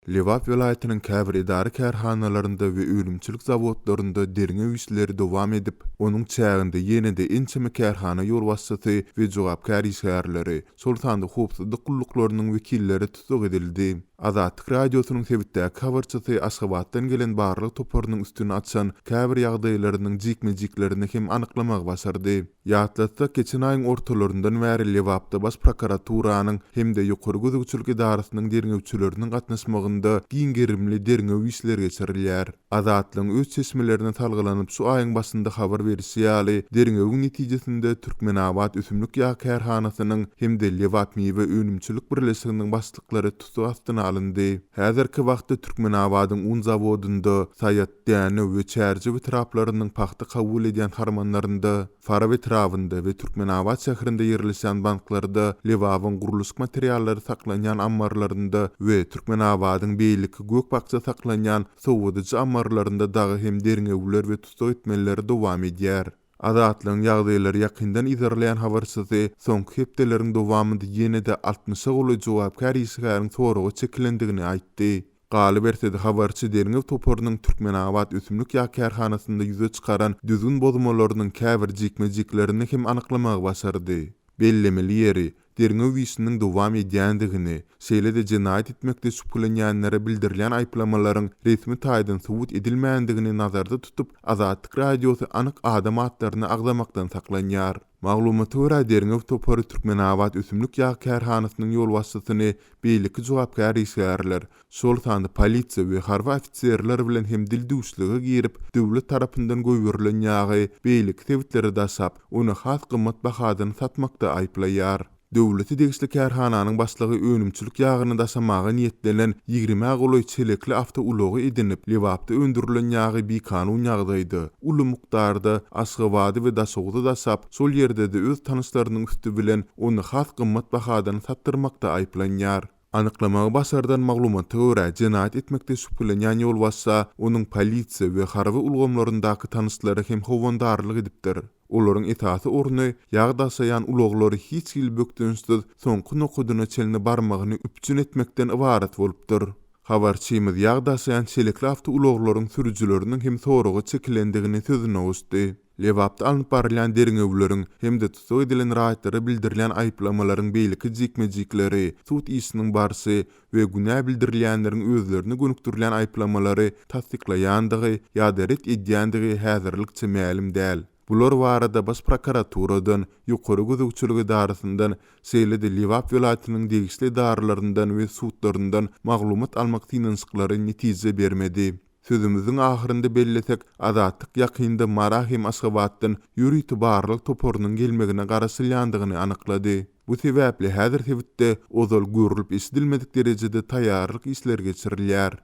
Lebap welaýatynyň käbir edara-kärhanalarynda we önümçilik zawodlarynda derňew işleri dowam edip, onuň çäginde ýene-de ençeme kärhana ýolbaşçysy we jogapkär işgärleri, şol sanda howpsuzlyk gulluklarynyň wekilleri tussag edildi. Azatlyk Radiosynyň sebitdäki habarçysy Aşgabatdan gelen barlag toparynyň üstüni açan käbir ýagdaýlarynyň jikme-jiklerini hem anyklamagy başardy. Ýatlatsak, geçen aýyň ortalaryndan bäri Lebapda Baş prokuraturanyň hem-de Ýokary gözegçilik edarasynyň derňewçileriniň gatnaşmagynda giň gerimli derňew işleri geçirilýär. Azatlygyň öz çeşmelerine salgylanyp şu aýyň başynda habar berişi ýaly, derňewiň netijesinde Türkmenabat ösümlik ýag kärhanasynyň hem-de Lebapmiwe önümçilik birleşiginiň başlyklary tussag astyna alyndy. Häzirki wagtda Türkmenabadyň un zawodynda, Saýat, Dänew we Çärjew etraplarynyň pagta kabul edýän harmanlarynda, Farap etrabynda we Türkmenabat şäherinde ýerleşýän banklarda, Lebabyň gurluşyk materiallary saklanýan ammarlarynda we Türkmenabadyň beýleki gök-bakja saklanýan sowadyjy ammarlarynda dagy hem derňewler we tussag etmeler dowam edýär. Azatlygyň ýagdaýlary ýakyndan yzarlaýan habarçysy soňky hepdeleriň dowamynda ýene-de altmyşa golaý jogapkär işgäriň soraga çekilendigini aýtdy. Galyberse-de, habarçy derňew toparynyň Türkmenabat ösümlik ýag kärhanasynda ýüze çykaran düzgün bozmalarynyň käbir jikme-jiklerini hem anyklamagy başardy. Bellemeli ýeri, derňew işiniň dowam edýändigini, şeýle-de jenaýat etmekde şübhelenýänlere bildirilýän aýyplamalaryň resmi taýdan subut edilmändigini nazarda tutup, Azatlyk Radiosy anyk adam atlaryny agzamakdan saklanýar. Maglumata görä, derňew topary Türkmenabat ösümlik ýag kärhanasynyň ýolbaşçysyny beýleki jogapkär işgärler, şol sanda polisiýa we harby ofiserler bilen hem dildüwşlige girip, döwlet tarapyndan goýberilen ýagy beýleki sebitlere daşap, ony has gymmat bahadan satmakda aýyplaýar. Döwlete degişli kärhananyň başlygy önümçilik ýagyny daşamaga niýetlenen ýigrimä golaý çelekli awtoulagy edinip, Lebapda öndürilen ýagy bikanun ýagdaýda, uly mukdarda Aşgabada we Daşoguza daşap, şol ýerde-de öz tanyşlarynyň üsti bilen ony has gymmat bahadan satdyrmakda aýyplanýar. Anyklamagy başardan maglumata görä, jenaýat etmekde şübhelenýän ýolbaşça onuň polisiýa we harby ulgamlaryndaky tanyşlary hem howandarlyk edipdir. Olaryň esasy orny ýag daşaýan ulaglary hiç hili bökdençsiz soňky nokadyna çenli barmagyny üpjün etmekden ybarat bolupdyr. Habarçymyz ýag daşaýan çelekli awtoulaglaryň sürüjileriniň hem soraga çekilendigini sözüne goşdy. Lebapda alnyp barylýan derňewleriň hem-de tussag edilen raýatlara bildirilýän aýyplamalaryň beýleki jikme-jikleri, sud işiniň barşy we günä bildirilýänleriň özlerine gönükdirilýän aýyplamalary tassyklaýandygy ýa-da ret edýändigi häzirlikçe mälim däl. Bular barada Baş prokuraturadan, Ýokary gözegçilik edarasyndan, şeýle-de Lebap welaýatynyň degişli edaralaryndan we sudlaryndan maglumat almak synanyşyklary netije bermedi. Sözümiziň ahyrynda bellesek, Azatlyk ýakynda Mara hem Aşgabatdan ýörite barlag toparynyň gelmegine garaşylýandygyny anyklady. Bu sebäpli häzir sebitde ozal görlüp-eşidilmedik derejede taýýarlyk işleri geçirilýär.